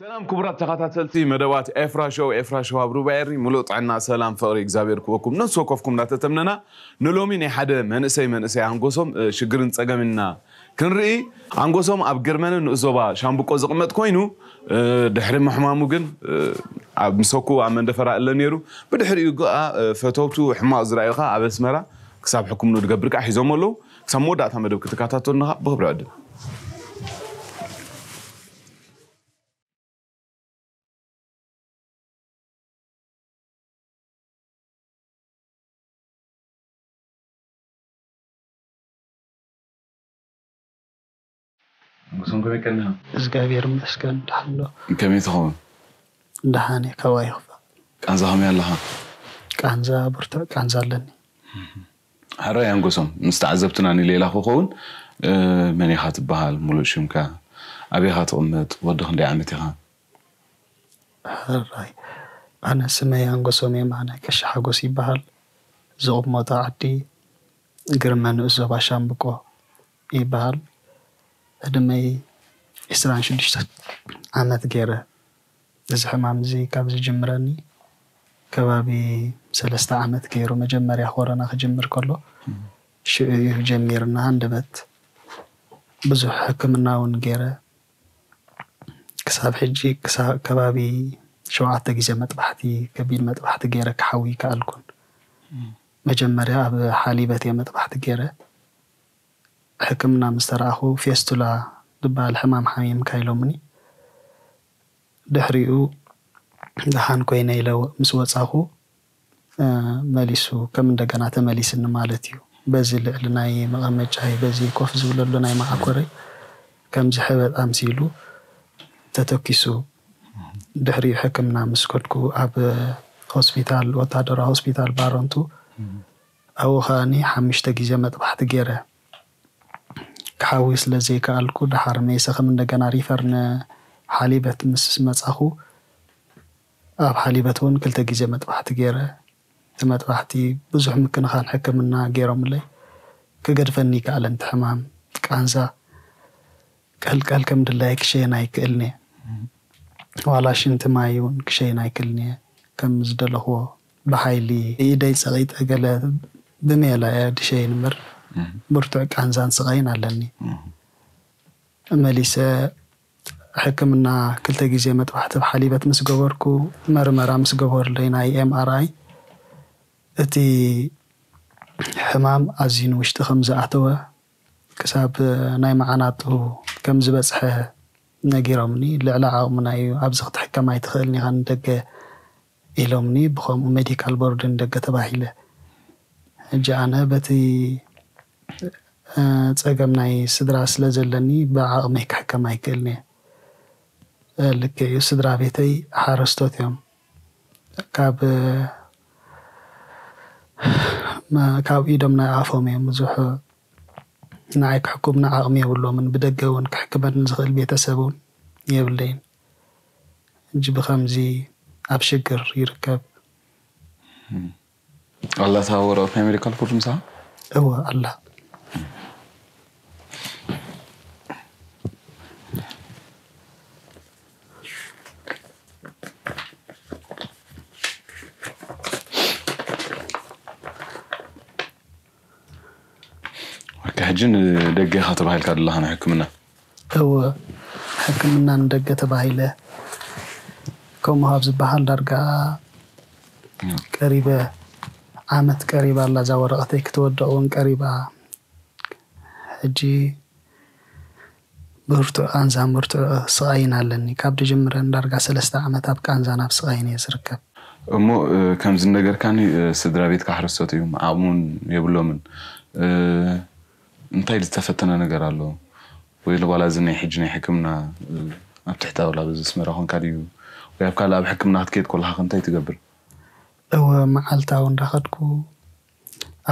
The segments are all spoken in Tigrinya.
ሰላም ክቡራት ተኸታተልቲ መደባት ኤፍራ ሾው፣ ኤፍራ ሾው ኣብ ሩባ ኤሪ፣ ሙሉእ ጥዕና፣ ሰላም፣ ፍቕሪ እግዚኣብሔር ክወኩም ነፍሲ ወከፍኩም እናተተምነና፣ ንሎሚ ናይ ሓደ መንእሰይ መንእሰይ ኣንጎሶም፣ እ፣ ሽግርን ጸገምና ክንርኢ። ኣንጎሶም ኣብ ግርመንን ንኡስ ዞባ ሻምብቆ ዝቕመጥ ኮይኑ፣ እ፣ ድሕሪ ምሕማሙ ግን፣ እ፣ ኣብ ምሰኩ ኣብ መንደፈራ እለ ነይሩ። ብድሕሪኡ ግኣ፣ እ፣ ፈተውቱ ሕማቕ ዝረኣዩ ኸኣ ኣብ ኣስመራ ክሳብ ሕክምኑ ዝገብር ከዓ ሒዞም ኣለዉ። ክሳብ መወዳእታ መደብ ክትከታተሉና ብኽብሪ ዕድም። ኣንጎሶም ከመይ ቀኒኻ? እግዚኣብሔር ይመስገን፣ ደሓን ኣሎ። ከመይ ትኸውን? ደሓን እየ፣ ካባይ ይኽፋእ። ቃንዛ ከመይ ኣለኻ? ቃንዛ፣ ብርቱዕ ቃንዛ ኣለኒ። ሕራይ ኣንጎሶም፣ ምስ ተዓዘብትና ንሌላ ክኸውን፣ እ፣ መን ኢኻ ትበሃል? ሙሉእ ሽምካ? ኣበይ ኢኻ ትቕመጥ? ወዲ ክንደይ ዓመት ኢኻ? ሕራይ፣ ኣነ ስመይ ኣንጎሶም የማነ ቀሺ ሓጎስ ይበሃል። ዝቕመጦ ዓዲ ግርመ ንኡስ ዞባ ሻምብቆ ይበሃል። ዕድመይ ዕስራን ሽዱሽተን ዓመት ገይረ። እዚ ሕማም እዚ ካብ ዝጅምረኒ ከባቢ ሰለስተ ዓመት ገይሩ፣ መጀመርያ ኮሮና ክጅምር ከሎ፣ ሽዑ እዩ ጀሚርና። ሃንደበት ብዙሕ ሕክምና እውን ገይረ። ክሳብ ሕጂ፣ ክሳብ ከባቢ ሸውዓተ ግዜ መጥባሕቲ፣ ከቢድ መጥባሕቲ ገይረ ክሓዊ ይከኣልኩን። መጀመርያ ኣብ ሓሊበት እየ መጥባሕቲ ገይረ። ሕክምና ምስ ተረኣኹ፣ ፌስቱላ ዝበሃል ሕማም ሓሚምካ ኢሎምኒ። ድሕሪኡ ደሓን ኮይነ ኢለ ምስ ወጻኹ፣ እ፣ መሊሱ ከም እንደገና ተመሊስኒ ማለት እዩ። በዚ ልዕሊ ናይ መቐመጫይ፣ በዚ ኮፍ ዝብለሉ ናይ መዓኮረይ ከምዚ ሕበጥ ኣምሲሉ ተተኪሱ። ድሕሪኡ ሕክምና ምስ ከድኩ፣ ኣብ ሆስፒታል፣ ወታደራዊ ሆስፒታል ባረንቱ፣ ኣብኡ ከኣኒ ሓሙሽተ ግዜ መጥባሕቲ ገይረ። ክሓዊ ስለ ዘይከኣልኩ፣ ደሓር መይሰ ከም እንደገና ሪፈር ንሓሊበት ምስ መጻኹ፣ ኣብ ሓሊበት እውን ክልተ ግዜ መጥባሕቲ ገይረ። እቲ መጥባሕቲ ብዙሕ ምክንኻን ሕክምና ገይሮምለይ። ክገድፈኒ ይከኣለን፣ እቲ ሕማም ቃንዛ ቀልቀል ከም ድላይ ክሸየን ኣይክእልን እየ። ዋላ ሽንቲ ማይ እውን ክሸይን ኣይክእልን እየ። ከም ዝደለኽዎ ብሓይሊ ኢደይ ጸቒጠ ገለ ብሜላ እየ ድሸይን እምበር፣ ብርቱዕ ቃንዛን ስቓይን ኣለኒ። መሊሰ ሕክምና ክልተ ግዜ መጥባሕቲ ብሓሊበት ምስ ገበርኩ፣ መርመራ ምስ ገበሩለይ ናይ ኤምኣርኣይ፣ እቲ ሕማም ኣዝዩ ንውሽጢ ከም ዝኣተወ፣ ክሳብ ናይ መዓናጡ ከም ዝበጽሐ ነጊሮምኒ። ልዕሊ ዓቕምና እዩ፣ ኣብዚ ክትሕከም ኣይትኽእልን ኢኻ ንደገ ኢሎምኒ። ብኸምኡ ሜዲካል ቦርድ ንደገ ተባሂለ። ሕጂ ኣነ በቲ፣ እ፣ ጸገም ናይ ስድራ ስለ ዘለኒ ብዓቕመይ ክሕከም ኣይክእልን እየ። እ፣ ልክዕ እዩ፣ ስድራ ቤተይ ሓረስቶት እዮም። ካብ፣ መ-፣ ካብ ኢዶም ናይ ኣፎም እዮም ብዙሕ ንዓይ ክሕኩምኒ ዓቕሚ የብሎምን። ብደገ እውን ክሕክመኒ ዝኽእል ቤተሰብ እውን የብለይን። ሕጂ ብኸምዚ ኣብ ሽግር ይርከብ። ኣላ እታ ወረቐት ናይ ሜዲካል ቦርድ ምሳኻ? እወ፣ ኣላ። ኦኬ፣ ሕጂ ንደገ ኢኻ ተባሂልካ ዘለኻ ንሕክምና? እወ፣ ሕክምና ንደገ ተባሂለ። ከምኡ ካብ ዝበሃል ዳርጋ ቀሪበ፣ ዓመት ቀሪባ ኣላ። እዛ ወረቐተይ ክትወድቕ እውን ቀሪባ። ሕጂ ብርቱዕ ቃንዛን ብርቱዕ ስቓይን ኣለኒ። ካብ ድጅምረን ዳርጋ ሰለስተ ዓመት ኣብ ቃንዛን ኣብ ስቓይን እየ ዝርከብ። እሞ፣ እ፣ ከምዚ ነገርካኒ፣ እ፣ ስድራ ቤትካ ሓረስቶት እዮም፣ ዓቕሙን የብሎምን። እ፣ እንታይ ዝተፈተነ ነገር ኣሎ? ወይ ዋላ እዚ ናይ ሕጂ ናይ ሕክምና፣ እ፣ ኣብ ትሕቲ ጣውላ በዚ ኣስመራ ኮንካ ድዩ? ወይ ኣብ ካልእ ኣብ ሕክምና ክትከይድ ከለኻ ከ እንታይ ትገብር? እወ፣ መዓልታዊ እንዳኸድኩ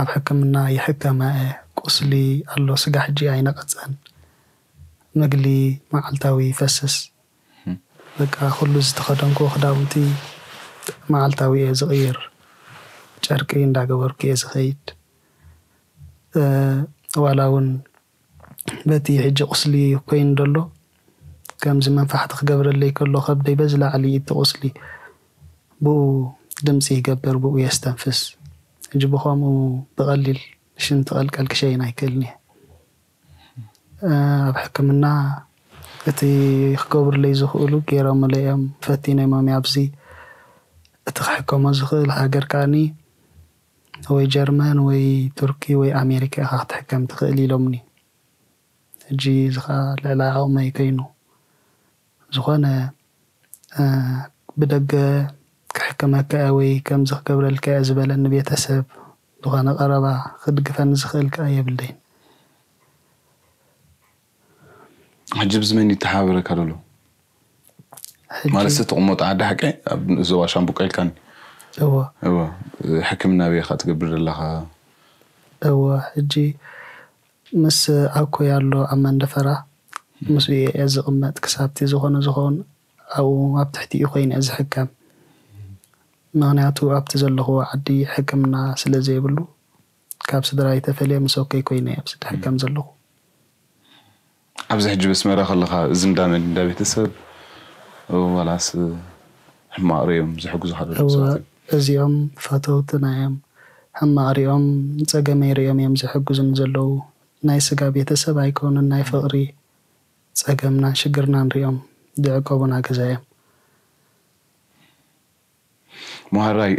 ኣብ ሕክምና ይሕከም እየ። ቁስሊ ኣሎ፣ ስጋ ሕጂ ኣይነቐጸን። ምግሊ መዓልታዊ ይፈስስ። በቃ፣ ኩሉ ዝተኸደንኩዎ ክዳውንቲ መዓልታዊ እየ ዝቕይር። ጨርቂ እንዳገበርኩ እየ ዝኸይድ። እ፣ ዋላ እውን በቲ ሕጂ ቁስሊ ኮይኑ ዘሎ፣ ከምዚ መንፋሕቲ ክገብረለይ ከሎ ከብደይ በዚ ላዕሊ እቲ ቁስሊ ብኡ ድምፂ ይገብር፣ ብኡ የስተንፍስ። ሕጂ ብኸምኡ ብቐሊል ሽንቲ ቀልቀል ክሸይን ኣይክእልን እየ። ኣብ ሕክምና እቲ ክገብሩለይ ዝኽእሉ ገይሮምለይ እዮም፣ ፈቲኖሞም እዮም። ኣብዚ እቲ ክሕከሞ ዝኽእል ሃገር ከኣኒ ወይ ጀርመን ወይ ቱርኪ ወይ ኣሜሪካ ኢኻ ክትሕከም ትኽእል ኢሎምኒ። ሕጂ እዚ ኸኣ ልዕሊ ዓቕመይ ኮይኑ ዝኾነ ብደገ ክሕክመካ እየ ወይ ከምዚ ክገብረልካ እየ ዝበለኒ ቤተሰብ፣ ዝኾነ ቀረባ ክድግፈኒ ዝኽእል ከኣ የብለይን። ሕጂ ብዝመን ይተሓባበረካ ዘሎ? ማለት ትቕመጦ ዓዲ ሓቂ ኣብ ዞባ ሻምብቆ ኢልካኒ። እወ እወ። ሕክምና ኣበይ ኢኻ ትገብር ዘለኻ? እወ ሕጂ ምስ ኣኮይ ኣሎ ኣብ መንደፈራ፣ ምስኡ እየ ዝቕመጥ። ክሳብቲ ዝኾነ ዝኸውን ኣብኡ ኣብ ትሕቲኡ ኮይነ እየ ዝሕከም። ምኽንያቱ ኣብቲ ዘለኹዎ ዓዲ ሕክምና ስለ ዘይብሉ፣ ካብ ስድራይ ተፈልየ ምስ ኣኮይ ኮይነ እየ ኣብዚ ዝሕከም ዘለኹ። ኣብዚ ሕጂ በስመራ ከለኻ እዚ እንዳ መን፣ እንዳ ቤተሰብ ዋላስ ሕማቕ ርእዮም ዝሕግዙኻ ዘለዉ ሰባት እዮም? እዚኦም ፈተውትና እዮም። ሕማቕ ርእዮም፣ ጸገመይ ርእዮም እዮም ዝሕግዙኒ ዘለዉ። ናይ ስጋ ቤተሰብ ኣይኮኑን፣ ናይ ፍቕሪ ጸገምናን ሽግርናን ርእዮም ዝዕቀቡና ገዛ እዮም። መሃራይ፣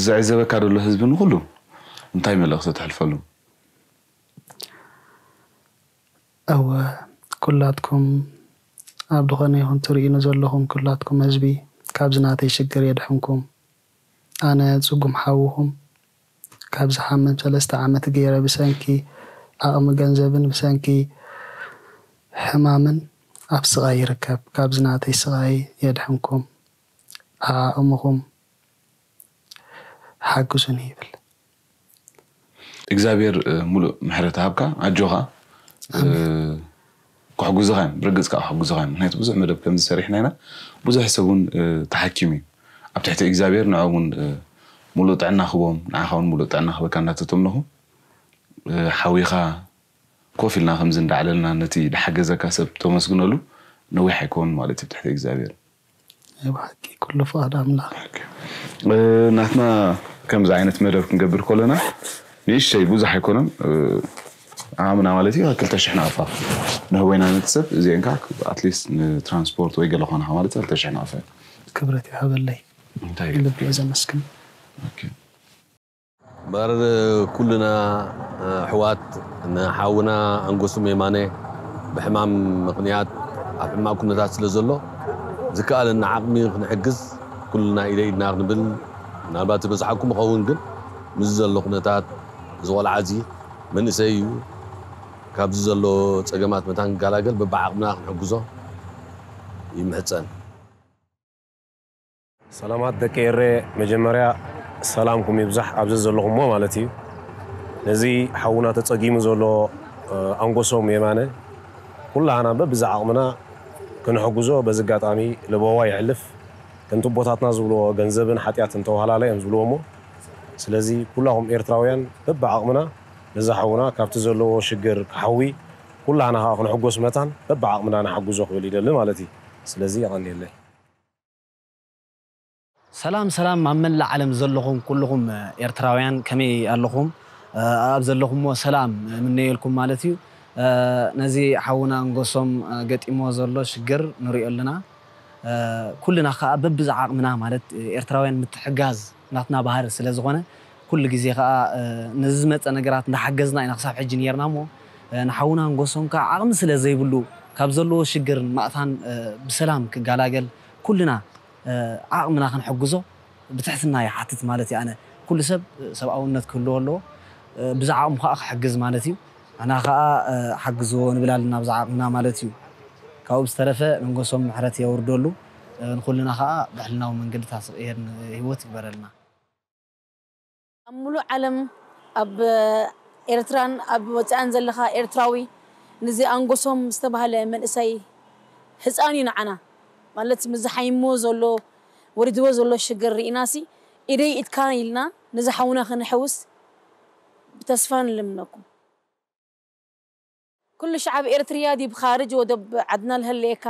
ዝዕዘበካ ዘሎ ህዝቢ ንኹሉ እንታይ መልእኽቲ ተሕልፈሉ? እወ፣ ኩላትኩም ኣብ ዝኾነ ይኹን ትርእዩኒ ዘለኹም ኩላትኩም ህዝቢ፣ ካብዚ ናተይ ሽግር የድሕንኩም። ኣነ ጽጉም ሓውኹም ካብ ዝሓምም ሰለስተ ዓመት ገይረ ብሰንኪ ዓቕሚ ገንዘብን ብሰንኪ ሕማምን ኣብ ስቓይ ይርከብ። ካብዚ ናተይ ስቓይ የድሕንኩም። ዓቕምኹም ሓግዙኒ ይብል። እግዚኣብሔር ሙሉእ ምሕረት ሃብካ። ኣጆኻ። ክሕጉዝኻ እዮም፣ ብርግጽ ከዓ ክሕጉዝኻ እዮም። ምክንያቱ ብዙሕ መደብ ከምዚ ሰሪሕና ኢና። ብዙሕ ሰብ እውን ተሓኪሙ እዩ። ኣብ ትሕቲ እግዚኣብሔር ንዕኦም እውን ሙሉእ ጥዕና ክቦም፣ ንዓኻ እውን ሙሉእ ጥዕና ክበካ እናተተምነኹ፣ ሓዊኻ ኮፍ ኢልና ከምዚ እንዳዕለልና ነቲ ድሓገዘካ ሰብ ተመስግነሉ ነዊሕ ኣይኮን ማለት እዩ ትሕቲ እግዚኣብሔር። ናይ ብሓቂ ኩሉ ፍቓድ ኣምላኽ። ናትና ከምዚ ዓይነት መደብ ክንገብር ከለና ንእሽተይ ብዙሕ ኣይኮነን፣ ዓቕምና ማለት እዩ ክልተ ሽሕ ናቕፋ ንህቦ ኢና ነቲ ሰብ። እዚአን ከዓ ኣትሊስት ንትራንስፖርት ወይ ገለ ኮንካ ማለት ክልተ ሽሕ ናቕፋ እዩ። ክብረት ይሃበለይ። እንታይ እዩ? ልቢ እየ ዘመስግን። ኦኬ። እምበር ኩልና ኣሕዋት ንሓውና ኣንጎስም የማነ ብሕማም ምኽንያት ኣብ ሕማቕ ኩነታት ስለ ዘሎ ዝከኣለና ዓቕሚ ክንሕግዝ ኩልና ኢደ ኢድና ክንብል ምናልባት ዝበዝሓኩም እኸውን ግን ምስ ዘሎ ኩነታት እዚ ቆልዓ እዚ መንእሰይ እዩ ካብዚ ዘሎ ጸገማት መታን ክገላገል በብዓቕምና ክንሕግዞ ይምሕጸን። ሰላማት ደቂ ኤሬ መጀመርያ ሰላምኩም ይብዛሕ ኣብዚ ዘለኹሞ ማለት እዩ። ነዚ ሓውና ተጸጊሙ ዘሎ ኣንጎሶም የማነ ኩላህና በብዛ ዓቕምና ክንሕግዞ በዚ ኣጋጣሚ ለበዋ ይሕልፍ። ከምቲ ኣቦታትና ዝብልዎ ገንዘብን ሓጢኣትን ተዋህላለ እዮም ዝብልዎ እሞ ስለዚ ኩላኹም ኤርትራውያን በብዓቕምና ነዚ ሓውና ካብቲ ዘለዎ ሽግር ክሓዊ ኩላህና ከዓ ክንሕጎስ መታን በብዓቕምና ንሓግዞ ክብል ይደሊ ማለት እዩ። ስለዚ የቐንየለይ። ሰላም ሰላም ኣብ መላእ ዓለም ዘለኹም ኩልኹም ኤርትራውያን ከመይ ኣለኹም? ኣብ ዘለኹሞ ሰላም ምነየልኩም ማለት እዩ። ነዚ ሓውና ኣንጎሶም ገጢሞ ዘሎ ሽግር ንሪኦ ኣለና። ኩልና ከዓ በብዛ ዓቕምና ማለት ኤርትራውያን ምትሕጋዝ ናትና ባህሪ ስለ ዝኾነ ኩሉ ግዜ ከዓ ነዚ ዝመፀ ነገራት እንዳሓገዝና ኢና ክሳብ ሕጂ ነይርና እሞ ንሓውና ኣንጎሶም ከዓ ዓቕሚ ስለ ዘይብሉ ካብ ዘለዎ ሽግርን ማእታን ብሰላም ክጋላገል ኩልና ዓቕምና ክንሕግዞ ብትሕትና ይሓትት ማለት እዩ። ኣነ ኩሉ ሰብ ሰብኣውነት ክህልዎ ኣለዎ፣ ብዛ ዓቕሙ ከዓ ክሕግዝ ማለት እዩ። ኣና ከዓ ሓግዝዎ ንብል ኣለና ብዛ ዓቕምና ማለት እዩ። ካብኡ ብዝተረፈ መንጎሶም ምሕረት የውርደሉ፣ ንኩልና ከዓ ብሕልናዊ መንገድታት ዝቕየር ህይወት ይግበረልና። ኣብ ሙሉእ ዓለም ኣብ ኤርትራን ኣብ ወፃእን ዘለኻ ኤርትራዊ ንዚ ኣንጎሶም ዝተባህለ መንእሰይ ህፃን እዩ ንዓና ማለት ምዝሓይሞ ዘሎ ወሪድዎ ዘሎ ሽግር ርኢናሲ ኢደይ ኢድካ ኢልና ንዚ ሓውና ክንሕውስ ብተስፋ ንልምነኩም። ኩሉ ሸዓብ ኤርትርያ ዲብ ኻርጅ ወደብ ዓድና ልሀለየካ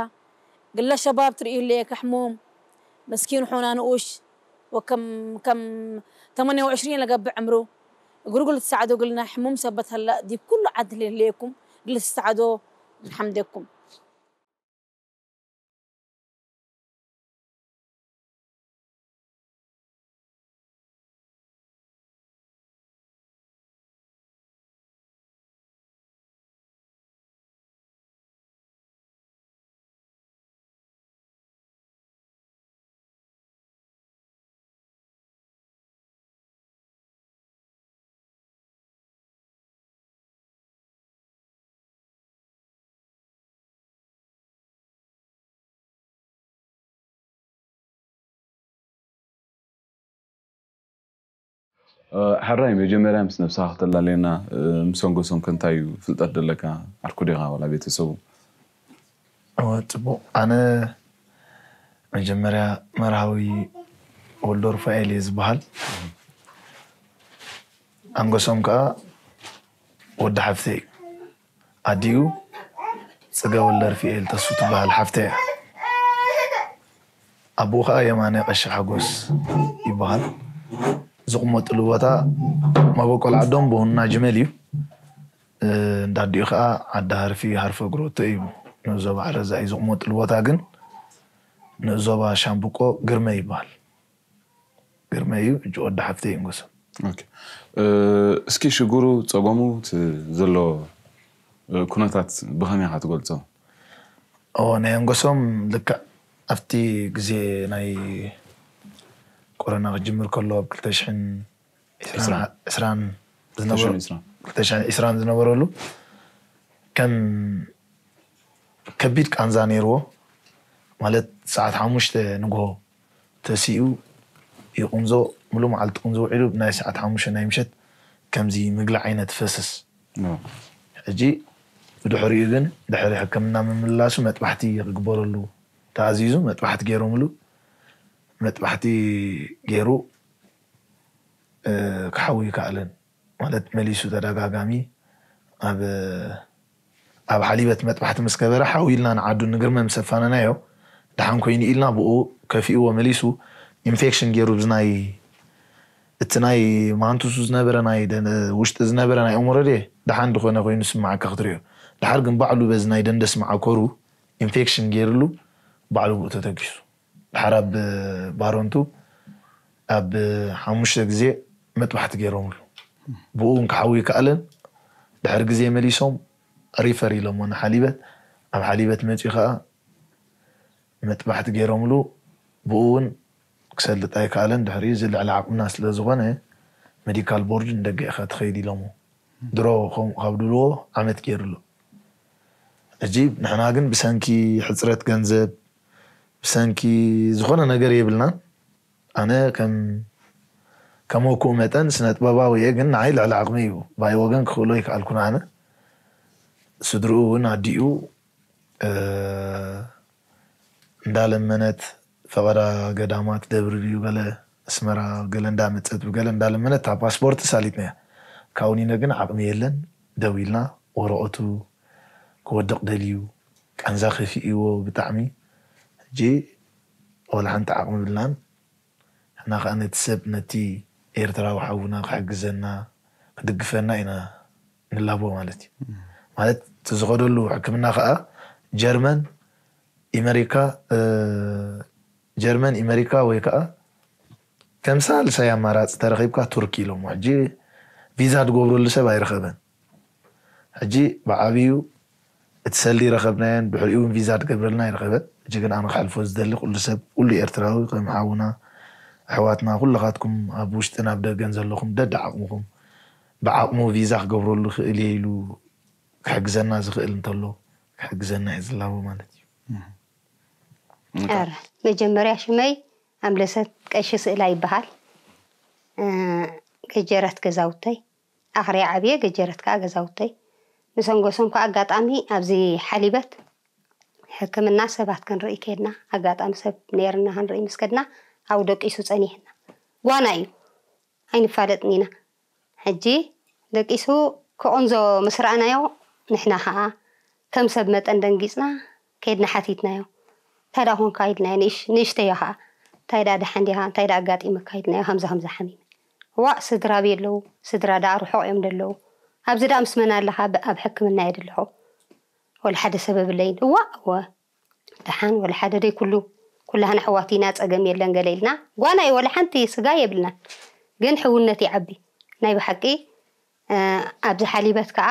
ግለ ሸባብ ትርእዩ ለየ ከሕሙም መስኪን ሑና ንኡሽ ወከም ከም ተመንያ ወዕሽሪን ለገብዕ ዕምሩ እግሩ ግል ትሰዓዶ ግልና ሕሙም ሰበት ሀላእ ዲብ ኩሉ ዓድ ለየኩም ግል ትሰዓዶ ንሓምደኩም። ሓራይ መጀመርያ ምስ ነብስኻ ክተላለየና፣ ምስ ኣንጎሶም ከ እንታይ እዩ ፍልጠት ደለካ? ዓርኩ ዲኻ ዋላ ቤተሰቡ? እወ፣ ጽቡቕ። ኣነ መጀመርያ መርሃዊ ወልደሩፋኤል እየ ዝበሃል። ኣንጎሶም ከኣ ወዲ ሓፍተይ እዩ። ኣዲኡ ጽገ ወልደርፍኤል ተሱ ትበሃል ሓፍተይ እያ። ኣቦኡ ከኣ የማነ ቀሺ ሓጎስ ይበሃል። ዝቕመጥሉ ቦታ መበቆል ዓዶም ቦሁና ጅመል እዩ። እንዳ ኣዲኡ ከኣ ዓዲ ሃርፊ ሃርፈ ግሮቶ እዩ። ንዞባ ዓረዛ እዩ ዝቕመጥሉ ቦታ ግን ንዞባ ሻምብቆ ግርመ ይበሃል። ግርመ እዩ። ሕጂ ወዲ ሓፍተይ ይንጎሶም። እስኪ ሽግሩ ጸገሙ ዘሎ ኩነታት ብኸመይ ኢኻ ትገልጾ? ኦ ናይ ኣንጎሶም ልክዕ ኣብቲ ግዜ ናይ ቆረና ክጅምር ከሎ ኣብ ክልተ ሽሕን ዕስራን ዝነበረሉ ከም ከቢድ ቃንዛ ነይርዎ። ማለት ሰዓት ሓሙሽተ ንግሆ ተሲኡ ይቕንዞ፣ ሙሉእ መዓልቲ ቅንዞ ውዒሉ ብናይ ሰዓት ሓሙሽተ ናይ ምሸት ከምዚ ምግሊ ዓይነት ይፈስስ። ሕጂ ብድሕሪኡ ግን ድሕሪ ሕክምና ምምላሱ መጥባሕቲ ክግበረሉ ተኣዚዙ መጥባሕቲ ገይሮምሉ። መጥባሕቲ ገይሩ ክሓዊ ይከኣልን ማለት መሊሱ ተደጋጋሚ ኣብ ኣብ ሓሊበት መጥባሕቲ ምስ ገበረ ሓው ኢልና ንዓዱ ንግርመ ምስ ኣፋነናዮ ደሓን ኮይኑ ኢልና ብኡ ከፊእዎ መሊሱ ኢንፌክሽን ገይሩ ብዝናይ እቲ ናይ ማንቱሱ ዝነበረ ናይ ውሽጢ ዝነበረ ናይ ኦሞረዴ ደሓን ድኾነ ኮይኑ ስማዓካ ክትሪኦ። ደሓር ግን ባዕሉ በዚ ናይ ደንደስ መዓኮሩ ኢንፌክሽን ገይርሉ ባዕሉ ብኡ ተተኪሱ። ደሓር ኣብ ባሮንቱ ኣብ ሓሙሽተ ግዜ መጥባሕቲ ገይሮምሉ። ብኡ እውን ክሓዊ ይከኣለን። ድሕሪ ግዜ መሊሶም ሪፈር ኢሎሞ ንሓሊበት። ኣብ ሓሊበት መፂኡ ከዓ መጥባሕቲ ገይሮምሉ። ብኡ እውን ክሰልጥ ኣይከኣለን። ድሕሪ እዚ ልዕሊ ዓቕምና ስለ ዝኾነ ሜዲካል ቦርድ ንደገ ኢኻ ትኸይድ ኢሎሞ። ድሮ ከምኡ ካብ ድብልዎ ዓመት ገይሩ ኣሎ። ሕጂ ንሕና ግን ብሰንኪ ሕፅረት ገንዘብ ብሰንኪ ዝኾነ ነገር የብልናን። ኣነ ከም ከም ወኩኡ መጠን ስነ ጥበባዊ እየ፣ ግን ንዓይ ልዕሊ ዓቕሚ እዩ። ባይ ወገን ክኽእሎ ይከኣልኩን ኣነ። ስድርኡ እውን ኣዲኡ እንዳለመነት ፈቐዳ ገዳማት ደብሪ ድዩ ገለ ኣስመራ ገለ እንዳመፀት ብገለ እንዳለመነት እታ ፓስፖርት ሳሊጥናያ። ካብኡ ኒነ ግን ዓቕሚ የለን። ደው ኢልና ወረቐቱ ክወድቕ ደልዩ ቃንዛ ከፊእዎ ብጣዕሚ። ሕጂ ወላ ሓንቲ ዓቕሚ ብልናን። ንሕና ከኣ ነቲ ሰብ ነቲ ኤርትራዊ ሓውና ክሕግዘና ክድግፈና ኢና ንላቦ ማለት እዩ። ማለት እቲ ዝኸደሉ ሕክምና ከኣ ጀርመን ኢመሪካ ጀርመን ኢመሪካ ወይ ከኣ ከም ሳልሳይ ኣማራፂ ተረኺብካ ቱርኪ ኢሎሞ። ሕጂ ቪዛ ትገብረሉ ሰብ ኣይረኸበን። ሕጂ ብዓብዩ እቲ ሰልዲ ረኸብናየን ድሕሪኡ እውን ቪዛ ትገብረልና ኣይረኸበን። ሕጂ ግን ኣነ ክሕልፎ ዝደሊ ኩሉ ሰብ ኩሉ ኤርትራዊ ከም ሓውና ኣሕዋትና ኩልኻትኩም ኣብ ውሽጥን ኣብ ደገን ዘለኹም ደደ ዓቕምኹም ብዓቕሙ ቪዛ ክገብረሉ ክእል እየ ኢሉ ክሕግዘና ዝኽእል እንተሎ ክሕግዘና እየ ዝላቦ ማለት እዩ። ኧረ መጀመርያ ሽመይ ኣምለሰት ቀሺ ስእላ ይበሃል። ገጀረት ገዛውተይ ኣኽርያ ዓብየ ገጀረት ከዓ ገዛውተይ። ምስ ኣንጎሶም ከዓ ኣጋጣሚ ኣብዚ ሓሊበት ሕክምና ሰባት ክንርኢ ከድና ኣጋጣሚ ሰብ ነይርና ክንርኢ ምስ ከድና ኣብኡ ደቂሱ ፀኒሕና። ጓና እዩ ኣይንፋለጥን ኢና። ሕጂ ደቂሱ ክቕንዞ ምስ ረኣናዮ ንሕና ከዓ ከም ሰብ መጠን ደንጊፅና ከድና ሓቲትናዮ። እንታይ ደኣ ኮንካ ኢልናዮ፣ ንእሽ-፣ ንእሽተይ እያ ኸዓ። እንታይ ደኣ ደሓን ዲኻ? እንታይ ደኣ ኣጋጢመካ ኢልናዮ፣ ከምዚ ከምዚ ሓሚመ። ዋእ፣ ስድራ ቤት ኣለዉ፣ ስድራ ደኣ ርሑቕ እዮም ዘለዉ። ኣብዚ ደኣ ምስ መን ኣለኻ? ብ-፣ ኣብ ሕክምና እየ ዘለኹ። ወላ ሓደ ሰብ የብለይን። እዋእ፣ እወ። ደሓን፣ ወላ ሓደ ደይ ኩሉ፣ ኩላህና ኣሕዋት ኢና፣ ጸገም የለን ገለ ኢልና። ጓና እዩ፣ ወላ ሓንቲ ስጋ የብልናን። ግን ሕውነት ይዓቢ። ናይ ብሓቂ፣ እ፣ ኣብዚ ሓሊበት ከኣ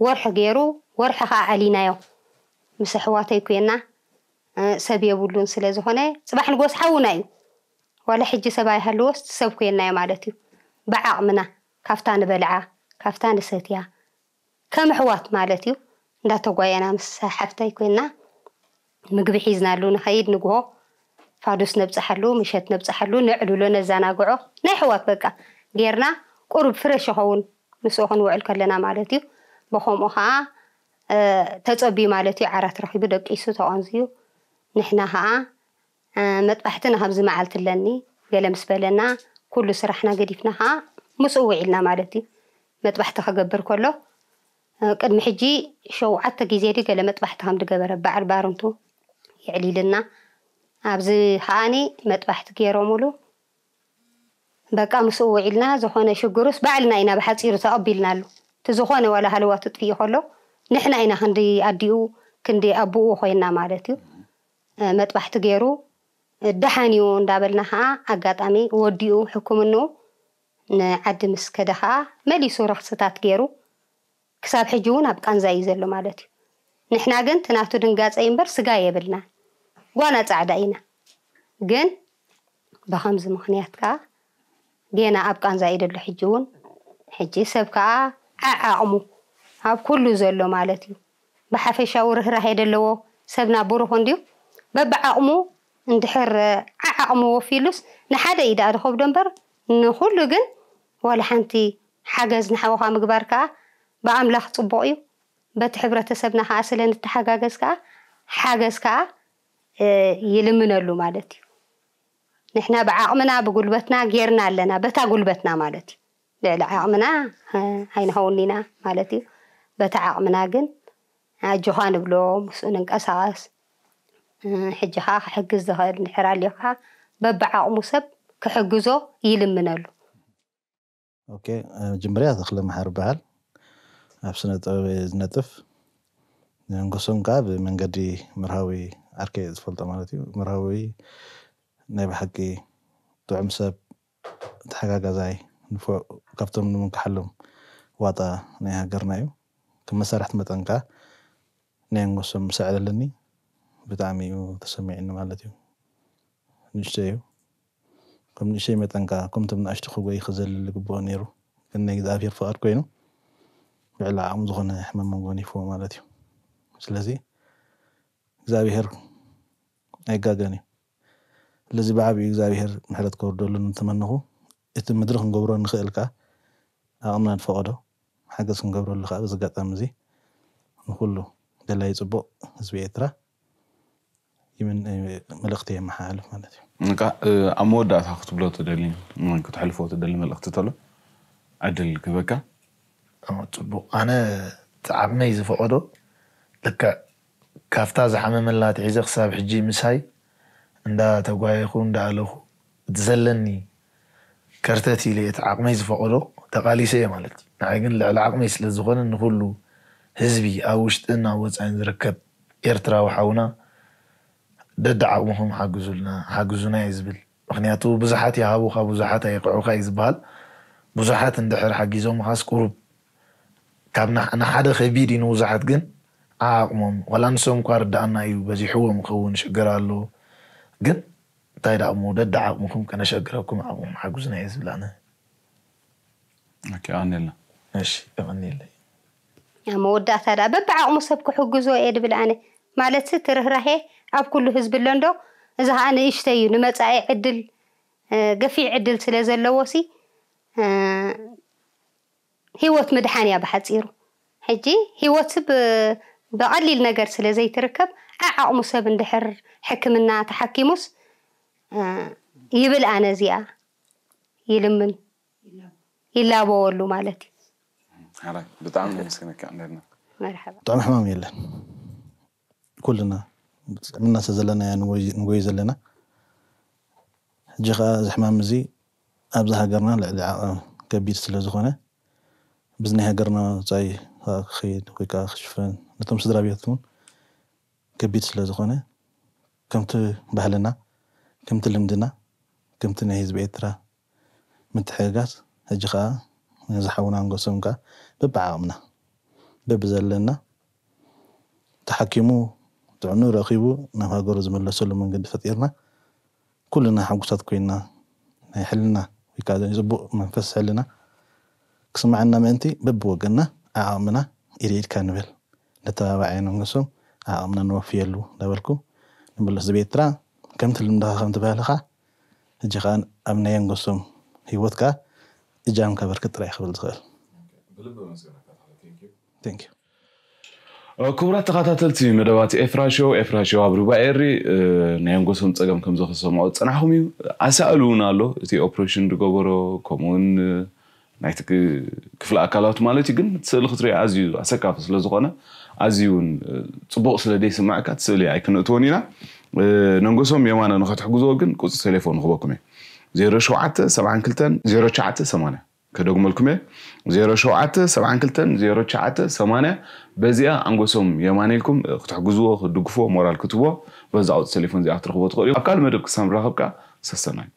ወርሒ ገይሩ፣ ወርሒ ከኣ ኣሊናዮ። ምስ ኣሕዋተይ ኮይና፣ እ፣ ሰብ የብሉን ስለ ዝኾነ፣ ጽባሕ ንጎስ ሓውና እዩ። ዋላ ሕጂ ሰብ ኣይሃልዎስ፣ ሰብ ኮይናዮ ማለት እዩ። ብዓቕምና፣ ካብታ ንበልዓ፣ ካብታ ንሰትያ፣ ከም ኣሕዋት ማለት እዩ። እንዳተጓየና ምስ ሓፍተይ ኮይና፣ ምግቢ ሒዝናሉ ንኸይድ፣ ንግሆ ፋዱስ ነብጽሓሉ፣ ምሸት ነብጽሓሉ፣ ነዕልሎ፣ ነዘናግዖ፣ ናይ ኣሕዋት በቃ ጌርና፣ ቁሩብ ፍረሽ ይኸውን ምስኡ ክንውዕል ከለና ማለት እዩ። ብኸምኡ ኸዓ፣ እ፣ ተጸብዩ ማለት እዩ። ዓራት ረኺቡ፣ ደቂሱ፣ ተቐንዝዩ፣ ንሕና ኸዓ፣ እ፣ መጥባሕቲ ንኸምዚ መዓልቲ ኣለኒ፣ ገለ ምስ በለና፣ ኩሉ ስራሕና ገዲፍና ኸዓ ምስኡ ውዒልና ማለት እዩ። መጥባሕቲ ክገብር ከሎ፣ እ፣ ቅድሚ ሕጂ ሸውዓተ ግዜ ድዩ ገለ መጥባሕቲ ከም ዝገበረ በዓል ባርንቱ የዕሊልና። ኣብዚ ኸዓኒ መጥባሕቲ ገይሮምሉ፣ በቃ ምስኡ ውዒልና፣ ዝኾነ ሽግሩስ ባዕልና ኢና ብሓጺሩ ተቐቢልናሉ። እቲ ዝኾነ ዋላ ሃለዋ ትጥፍኢ ከሎ፣ ንሕና ኢና ክንዲ ኣዲኡ፣ ክንዲ ኣቡኡ ኮይና ማለት እዩ። እ፣ መጥባሕቲ ገይሩ፣ እ፣ ደሓን እዩ እንዳበልና ኸዓ፣ ኣጋጣሚ ወዲኡ ሕክምንኡ ንዓዲ ምስ ከደ ኸዓ፣ መሊሱ ረኽስታት ገይሩ፣ ክሳብ ሕጂ እውን ኣብ ቃንዛ እዩ ዘሎ ማለት እዩ። ንሕና ግን እቲ ናቱ ድንጋጸ እዩ እምበር ስጋ የብልና። ጓና ጻዕዳ ኢና። ግን ብኸምዚ ምኽንያት ከኣ ጌና ኣብ ቃንዛ እዩ ዘሎ ሕጂ እውን። ሕጂ ሰብ ከኣ ዓዓቕሙ ኣብ ኩሉ ዘሎ ማለት እዩ። ብሓፈሻዊ ርህራሄ ዘለዎ ሰብና ብሩኽ እንድዩ። በብዓቕሙ እንድሕር ዓዓቕሙ ወፊሉስ ንሓደ እዩ ደኣ ዝኸብዶ እምበር ንኹሉ ግን ዋላ ሓንቲ ሓገዝ ንሓውኻ ምግባር ከኣ ብኣምላኽ ጽቡቕ እዩ። በቲ ሕብረተሰብና ከኣ ስለ ንተሓጋገዝ ከኣ ሓገዝ ከኣ፣ እ፣ ይልምነሉ ማለት እዩ። ንሕና ብዓቕምና ብጉልበትና ጌርና ኣለና፣ በታ ጉልበትና ማለት እዩ። ልዕሊ ዓቕምና፣ እ፣ ኣይንኸውን ኢና ማለት እዩ። በታ ዓቕምና ግን ኣጆኻ ንብሎ፣ ምስኡ ንንቀሳቐስ። እ፣ ሕጂ ከኣ ክሕግዝ ዝኽእል እንድሕር ኣልዩ ከኣ በብዓቕሙ ሰብ ክሕግዞ ይልምነሉ። ኦኬ፣ እ፣ መጀመርያ ተኽለ መሓሪ ይበሃል። ኣብ ስነ ጥበብ እየ ዝነጥፍ። ንንጎሶም ከኣ ብመንገዲ መርሃዊ ዓርከይ እየ ዝፈልጦ ማለት እዩ። መርሃዊ ናይ ብሓቂ ጥዑም ሰብ፣ ተሓጋጋዛይ፣ ንፉዕ፣ ካብቶም ንምንቅሓሎም ዋጣ ናይ ሃገርና እዩ። ከም መሳርሕቲ መጠን ከኣ ናይ ንጎሶም ምስ ኣዕለለኒ ብጣዕሚ እዩ ተሰሚዑኒ ማለት እዩ። ንእሽተይ እዩ። ከም ንእሽተይ መጠን ከኣ ከምቶም ንኣሽቱ ክጎይ ክዘልል ዝግብኦ ነይሩ። ግን ናይ እግዚኣብሔር ፍቓድ ኮይኑ ልዕሊ ዓቕሙ ዝኾነ ሕማም መንጎኒፍዎ ማለት እዩ። ስለዚ እግዚኣብሔር ኣይጋገን እዩ። ስለዚ ብዓብዩ እግዚኣብሔር ምሕረት ከውርደሉ እንተመነኹ፣ እቲ ምድሪ ክንገብሮ ንኽእል ከኣ ዓቕምና ዝፈቐዶ ሓገዝ ክንገብረሉ ከኣ በዚ ኣጋጣሚ እዚ ንኹሉ ደላይ ጽቡቕ ህዝቢ ኤርትራ ይምን-፣ መልእኽቲ የመሓላልፍ ማለት እዩ። በቃ፣ እ፣ ኣብ መወዳእታ ክትብሎ ትደሊ፣ እ፣ ክተሕልፎ ትደሊ መልእኽቲ ተሎ ዕድል ክህበካ። ኦ፣ ጽቡቕ። ኣነ እቲ ዓቕመይ ዝፈቐዶ ልክዕ ካብታ ዝሓመመላ ኣትሒዘ ክሳብ ሕጂ ምሳይ እንዳተጓየኹ እንዳኣለኹ እቲ ዘለኒ ከርተት ኢለ እቲ ዓቕመይ ዝፈቐዶ ተቓሊሰ እየ ማለት እዩ። ንዓይ ግን ልዕሊ ዓቕመይ ስለ ዝኾነ ንኹሉ ህዝቢ ኣብ ውሽጥን ኣብ ወጻኢን ዝርከብ ኤርትራዊ ሓውና ደደ ዓቕምኹም ሓግዙልና፣ ሓግዙና እየ ዝብል። ምኽንያቱ ብዙሓት ይሃቡኻ ብዙሓት ኣየቕዑኻ እዩ ዝበሃል። ብዙሓት እንድሕር ሓጊዞምኻስ ቁሩብ ካብ ንሕ-፣ ንሓደ ከቢድ እዩ ንብዙሓት ግን ዓቕሞም ዋላ ንሶም እኳ ርድኣና እዩ በዚሕዎም ይኸውን ሽግር ኣሎ ግን እንታይ ደኣ እሞ ደደ ዓቕምኹም ከነሸግረኩም ዓቕሞም ሓጉዝና እየ ዝብል ኣነ። ኦኬ፣ ኣኔልና። እሺ፣ የቐንየለይ። ኣብ መወዳእታ ደኣ በብዓቕሙ ሰብ ክሕግዞ እየ ድብል ኣነ። ማለት እቲ ርህራሄ ኣብ ኩሉ ህዝቢ ኣሎ እንዶ፣ እዚ ኸዓ ንእሽተይ እዩ፣ ንመጻኢ ዕድል፣ እ፣ ገፊሕ ዕድል ስለ ዘለዎ ሲ፣ እ፣ ህይወት ምድሓን እያ ብሓጺሩ። ሕጂ ህይወት ብ-፣ ብቐሊል ነገር ስለ ዘይትርከብ፣ ዓዓቕሙ ሰብ እንድሕር ሕክምና ተሓኪሙስ፣ እ፣ ይብል ኣነ እዚኣ ይልምን ይላበወሉ ማለት እዩ። ሓራይ ብጣዕሚ ነመስግነካ ነርና። መርሓባ። ጥዑም ሕማም የለን። ኩልና ጥዕና ስለ ዘለና እያ ንጎይ- ንጎይ ዘለና። ሕጂ ከዓ እዚ ሕማም እዚ ኣብዚ ሃገርና ልዕሊ ዓቐን ከቢድ ስለ ዝኾነ፣ ብዚ ናይ ሃገርና ወፃኢ ክኸይድ ወይ ከዓ ክሽፈን ነቶም ስድራ ቤት እውን ከቢድ ስለ ዝኾነ፣ ከምቲ ባህልና፣ ከምቲ ልምድና፣ ከምቲ ናይ ህዝቢ ኤርትራ ምትሕግጋዝ፣ ሕጂ ከዓ ነዚ ሓውና ኣንገሶም ከዓ በብዓቕምና በብዘለና ተሓኪሙ ጥዕኑ ረኺቡ ናብ ሃገሩ ዝምለሰሉ መንገዲ ፈጢርና ኩልና ሕጉሳት ኮይና ናይ ሕልና ወይ ከዓ ናይ ፅቡቕ መንፈስ ሕልና ክስምዓና ምእንቲ በብወገንና ዓቕምና ኢድ ኢድካ ንበል፣ ነተባባዕ ኣንገሶም ዓቕምና ንወፍየሉ እንዳበልኩ ንመለስ ህዝቢ ኤርትራ ከምቲ ልምድኻ ከምቲ ባህልኻ ሕጂ ከዓ ኣብ ናይ ኣንገሶም ህይወት ከዓ እጃም ከበርክት ጥራይ ክብል ዝኽእል። Thank you። ክቡራት ተኸታተልቲ መደባት ኤፍራ ሾው፣ ኤፍራ ሾው ኣብ ሩባ ኤሪ፣ እ፣ ናይ ኣንጎሶም ጸገም ከም ዝኸሰምዖ ዝጸናሕኹም እዩ። ኣሳእሉ እውን ኣሎ፣ እቲ ኦፕሬሽን ዝገበሮ፣ ከምኡውን፣ እ፣ ናይቲ ክ- ክፍለ ኣካላት ማለት እዩ። ግን እቲ ስእሊ ክትሪኦ ኣዝዩ ኣሰካፊ ስለ ዝኾነ፣ ኣዝዩ እውን፣ እ፣ ጽቡቕ ስለ ዘይስምዓካ እቲ ስእሊ ኣይክነእትዎን ኢና። እ፣ ነንጎሶም የማነ ንኸትሕግዝዎ ግን ቁጽሪ ቴሌፎን ንኽበኩም እየ። ዜሮ ሸውዓተ ሰብዓን ክልተን ዜሮ ትሽዓተ ሰማንያ። ከደግመልኩም እየ። ዜሮ ሸውዓተ ሰብዓን ክልተን ዜሮ ትሽዓተ ሰማንያ። በዚኣ ኣንጎሶም የማነ ኢልኩም ክትሕግዝዎ፣ ክትድግፍዎ፣ ሞራል ክትህብዎ በዛ ቁፅሪ ቴሌፎን እዚኣ ክትረኽቦ ትኽእሉ። ኣብ ካልእ መደብ ክሳብ ንራኸብ ከዓ ሰሰናዩ።